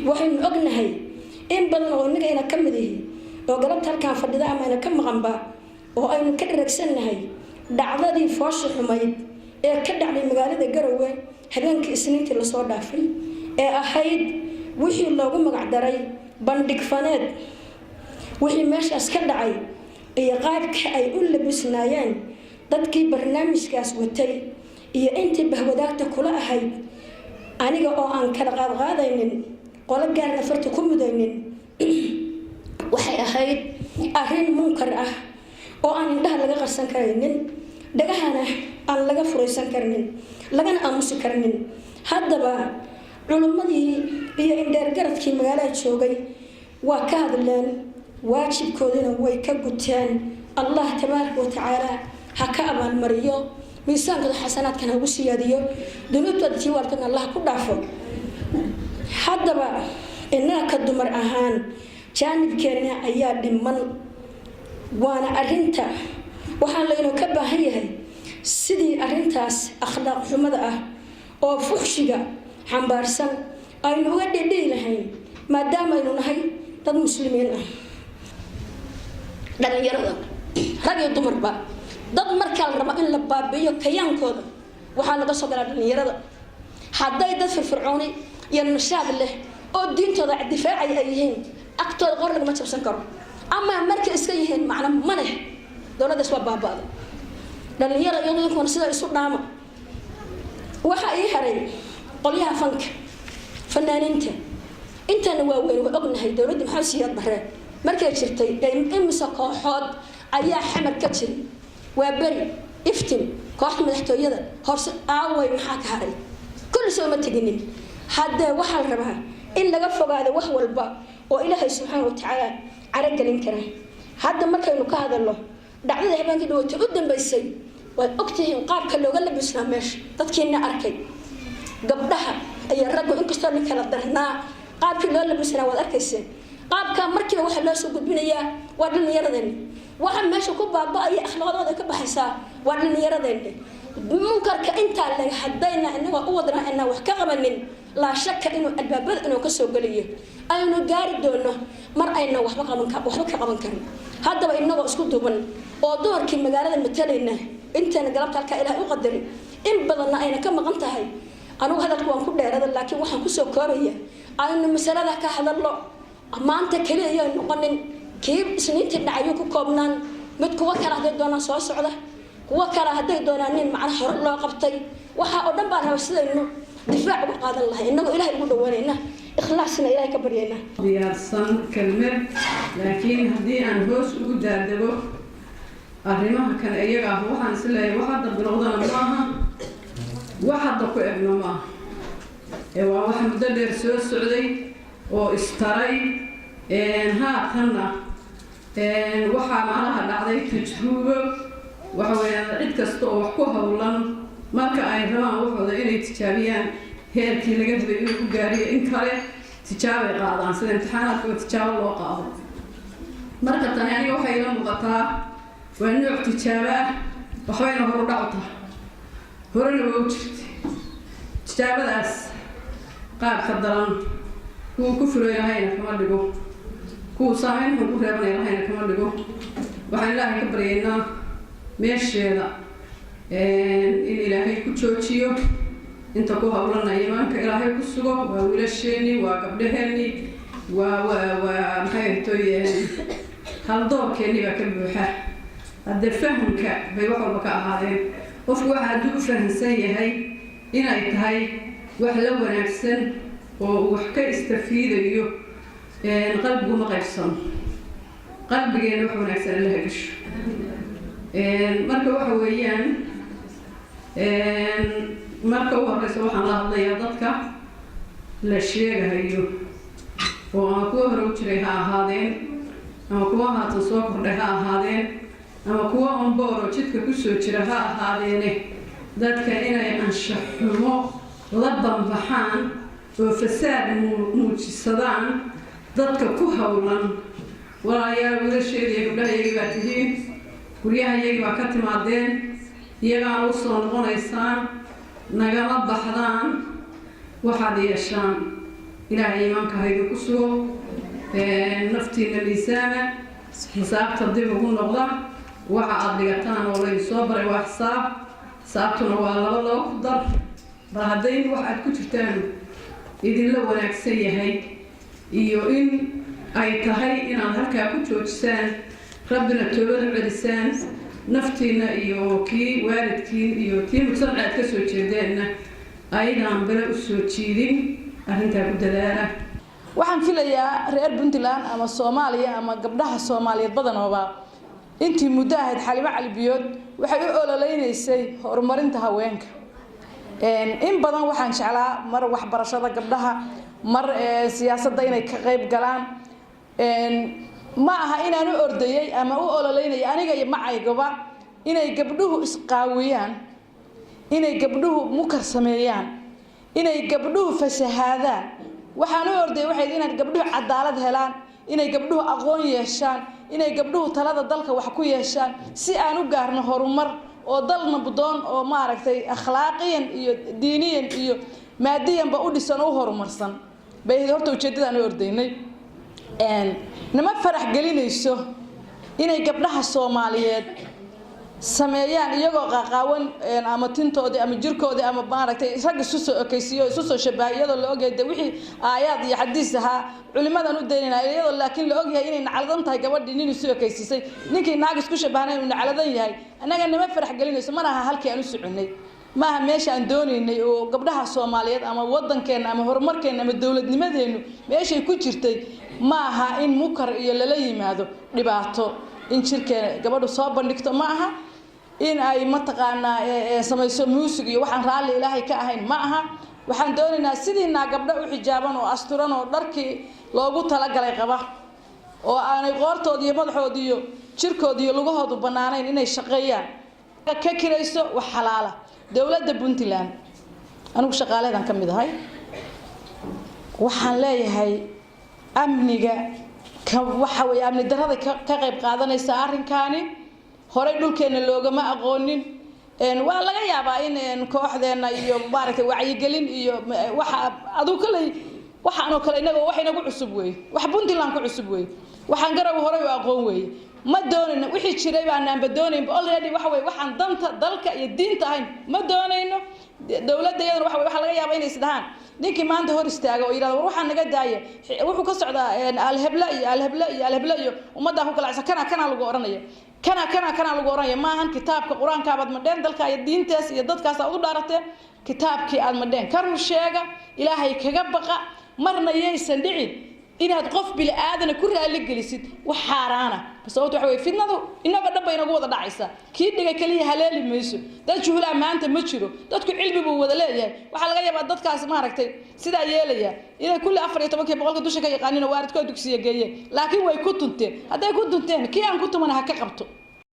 Waxaynu ognahay in badan oo innagayna ka mid ihi oo galabta halkaan fadhida ama ayna ka maqanba oo aynu ka dharagsannahay dhacdadii foosha xumayd ee ka dhacday magaalada Garowe habeenkii Isniintii lasoo dhaafay, ee ahayd wixii loogu magacdaray bandhig faneed. Wixii meeshaas ka dhacay iyo qaabka ay u labisnaayeen dadkii barnaamijkaas watay iyo intii bahwadaagta kula ahayd, aniga oo aan kala qaadqaadaynin, qolo gaarna farta ku mudaynin, waxay ahayd arrin munkar ah oo aan indhaha laga qarsan karaynin, dhagahana aan laga furaysan karnin, lagana aamusi karnin. Haddaba culummadii iyo indheergaradkii magaalada joogay waa ka hadleen, waajibkoodina way ka guteen. Allah tabaaraka wa tacaala ha ka abaalmariyo, miisaankooda xasanaadkan ha ugu siyaadiyo, dunuubtooda tii waalkoodna Allah ku dhaafo. Haddaba innaga ka dumar ahaan jaanibkeenna ayaa dhiman, waana arinta waxaa laynoo ka baahan yahay sidii arintaas akhlaaq xumada ah oo fuxshiga xambaarsan aynu uga dhidhihi lahayn, maadaama aynu nahay dad Muslimiin ah. Dhalinyarada, rag iyo dumarba, dad markaa la rabo in la baabi'iyo kayaankooda waxaa laga soo galaa dhalinyarada. Hadday dad firfircooni iyo nashaad leh oo diintooda difaacaya ay yihiin, agtooda qor lagama jabsan karo. Ama markay iska yihiin macno ma leh, dowladdaas waa baaba'da. Dhalinyara iyadu inkuna sida isu dhaama. Waxaa ii haray qolyaha fanka, fanaaniinta. Intana waa weyn, waa ognahay dowladda Maxamed Siyaad Barre markay jirtay imise kooxood ayaa Xamar ka jiray: Waa Beri, Iftin, kooxda madaxtooyada horse. Aaway? Maxaa ka haray? Kulli soo ma teginin. Haddee waxaa la rabaa in laga fogaado wax walba oo Ilaahay subxaana wa tacaala caragelin kara. Hadda markaynu ka hadalno dhacdada habeenkii dhawata u dambaysay, waad ogtihiin qaabka looga labisnaa meesha. Dadkiina arkay, gabdhaha iyo raggu, inkastoo la kala darnaa, qaabkii loo labisnaa waad arkayseen. Qaabka markiiba waxaa loo soo gudbinayaa waa dhallinyaradeenni. Waxa meesha ku baaba-aya, akhlaaqdooda ka baxaysaa, waa dhallinyaradeenni. Munkarka intaa leg haddayna inagoo u wadnaa inaan wax ka qabanin, laa shaka inuu albaabada inuu kasoo geliyo aynu gaari doono mar ayna waxba qaban, waxba ka qaban karin. Haddaba inagoo isku duuban oo dumarkii magaalada matalayna, intayna galabta halkaa Ilahay u qadarin, in badanna ayna ka maqan tahay, anigu hadalka waan ku dheerada, laakiin waxaan kusoo koobaya: aynu masalada ka hadalno. Maanta keliya ayay noqonin kii Isniintii dhacayuu ku koobnaan, mid kuwa kale hadday doonaan soo socda, kuwo kale hadday doonaan nin macna hore loo qabtay. Waxaa oo dhan baan raba sidaynu difaac uga qaadan lahay, innagoo Ilahay ugu dhawaanayna, ikhlaasna Ilahay ka baryayna. Diyaarsan kelmad, laakiin haddii aan hoos ugu daadego arrimaha kale iyaga ah, waxaan is leeyahay wax hadda bilowdana maaha, wax hadda ku egno maaha, ee waa wax muddo dheer soo socday oo istaray. Haatanna waxaa macnaha dhacday tajrubo. Waxa weeyaan, cid kasta oo wax ku howlan marka ay rabaan waxooda inay tijaabiyaan, heerkii laga rabay inuu ku gaariyo in kale, tijaabay qaadaan, sida imtixaanaadkaba tijaabo loo qaado. Marka tani aniga waxay ila muuqataa waa nooc tijaabo ah. Waxbayna horu dhacu tahay, horena waa u jirtay tijaabadaas. Qaabka daran kuwa ku fulay lahayna kama dhigo, kuwa saameyn xun ku reebanay lahayna kama dhigo. Waxaan Ilaahay ka baryaynaa meesheeda in Ilaahay ku joojiyo. Inta ku hawlana iimaanka Ilaahay ku sugo. Waa wiilasheenii, waa gabdhaheenii, waa maxay toy, haldoorkeennii baa ka buuxa. Haddee fahamka bay wax walba ka ahaadeen. Qofku waxa hadduu u fahamsan yahay inay tahay wax la wanaagsan oo uu wax ka istafiidayo, qalbigu ma qaybsano. Qalbigeena wax wanaagsan Alla hagasho. Marka waxa weeyaan, marka u horeysa waxaan la hadlayaa dadka la sheegahayo, oo ama kuwa hore u jiray ha ahaadeen, ama kuwa haatan soo kordhay ha ahaadeen, ama kuwa onbooro jidka kusoo jira ha ahaadeene, dadka inay anshax xumo la banbaxaan oo fasaad muujisadaan dadka ku howlan, walaalayaal, wiilasheeda iyo gabdhaha iyagii baa tihiin, guryaha iyagii baa ka timaadeen, iyagaa u soo noqonaysaan, nagama baxdaan. Waxaad yeeshaan Ilaahay iimaanka ha idinku sugo. Naftiina miisaama, xisaabta dib ugu noqda. Waxa aada dhigataan oo laydin soo baray waa xisaab, xisaabtuna waa laba laba ku dar. Bal hadday wax aad ku jirtaan idinla wanaagsan yahay iyo in ay tahay inaad halkaa ku joojisaan, Rabbina toobada celisaan, naftiina iyo kii waalidkiin iyo tii mujtamaca aad ka soo jeedeenna ayadaan bale u soo jiidin, arrintaa ku dadaala. Waxaan filayaa reer Puntland ama Soomaaliya ama gabdhaha Soomaaliyeed badanooba intii muddo ahayd Xalimo Cali Biyood waxay u ololeynaysay horumarinta haweenka. In badan waxaan jeclaa mar waxbarashada gabdhaha, mar siyaasadda inay ka qayb galaan. Ma aha inaan u ordayay ama u ololeynaya aniga iyo macaygaba inay gabdhuhu isqaawiyaan, inay gabdhuhu mukar sameeyaan, inay gabdhuhu fasahaadaan. Waxaan u ordayay waxay inaad gabdhuhu cadaalad helaan, inay gabdhuhu aqoon yeeshaan, inay gabdhuhu talada dalka wax ku yeeshaan, si aan u gaarno horumar oo dal nabdoon oo maaragtay akhlaaqiyan iyo diiniyan iyo maadiyanba u dhisan oo u horumarsan bay ahayd horta ujeeddadaan u ordaynay. Nama farax gelinayso inay gabdhaha Soomaaliyeed sameeyaan iyagoo qaqaawan ama tintoodii ama jirkoodii ama maaragtay rag isu soo ekaysiiyo, isu soo shabahay, iyadoo la ogyahay de wixii aayaad iyo xadiis ahaa culimadan u daynayna, iyadoo laakiin la ogyahay inay nacladan tahay gabadhii nin isu ekaysiisay, ninkii naag isku shabahnay uu nacladan yahay. Annaga nama farax gelinayso. Mana aha halkii aan u soconay, maaha meesha aan doonaynay oo gabdhaha Soomaaliyeed ama wadankeena ama horumarkeena ama dowladnimadeenu meeshay ku jirtay. Ma aha in mukar iyo lala yimaado dhibaato, in jirkeena gabadhu soo bandhigto ma aha, in ay mataqaanaa samayso muusig iyo waxaan raalli Ilaahay ka ahayn ma aha. Waxaan doonaynaa sidiinaa gabdho u xijaaban oo asturan oo dharkii loogu talagalay qaba oo aanay qoortooda iyo madaxooda iyo jirkooda iyo lugahoodu bannaanayn inay shaqeeyaan, ka kirayso wax xalaala. Dowladda Puntland, anigu shaqaaleedan ka mid ahay, waxaan leeyahay amniga ka waxa weeye amni darrada ka qayb qaadanaysa arrinkaani. Horey dhulkeena loogama aqoonin. Waa laga yaabaa in kooxdeena iyo maaragtay wacyigelin iyo waxa adigu kaley waxaanoo kale inaga wax inagu cusub weeye, wax Puntland ku cusub weeye, waxaan Garow horey u aqoon weeye. Ma doonayno wixii jiray baanaanba doonaynba already. Waxa weye waxaan danta dalka iyo diinta ahayn ma doonayno. Dowladda iyadana waxa waxaa laga yaabaa inay isdhahaan ninkii maanta hor istaaga oo yidhahdo war waxaa naga daaya, wuxuu ka socdaa alhebla iyo alhebla iyo alhebla iyo ummaddaa ku kalacsa, kana kana lagu oranaya, kana kana kana lagu oranaya. Maahan kitaabka Qur-aankaabaad madheen, dalka iyo diintaas iyo dadkaas aad u dhaarateen, kitaabkii aad madheen ka run sheega, Ilaahay kaga baqa. Marna yaysan dhicin inaad qof bili aadana ku raali gelisid wax xaaraana. Sababto waxa weye fidnadu inagoo dhan bay inagu wada dhacaysaa, kii dhiga keliya haleeli mayso. Dad juhulaa maanta ma jiro, dadku cilmi buu wada leeyahay. Waxaa laga yaabaa dadkaas maaragtay sidaa yeelaya inay kulli 14-kii boqolka dusha ka yaqaanin oo waalidkood dugsiya geeyeen, laakiin way ku tunteen. Hadday ku tunteen, kii aan ku tumana ha ka qabto.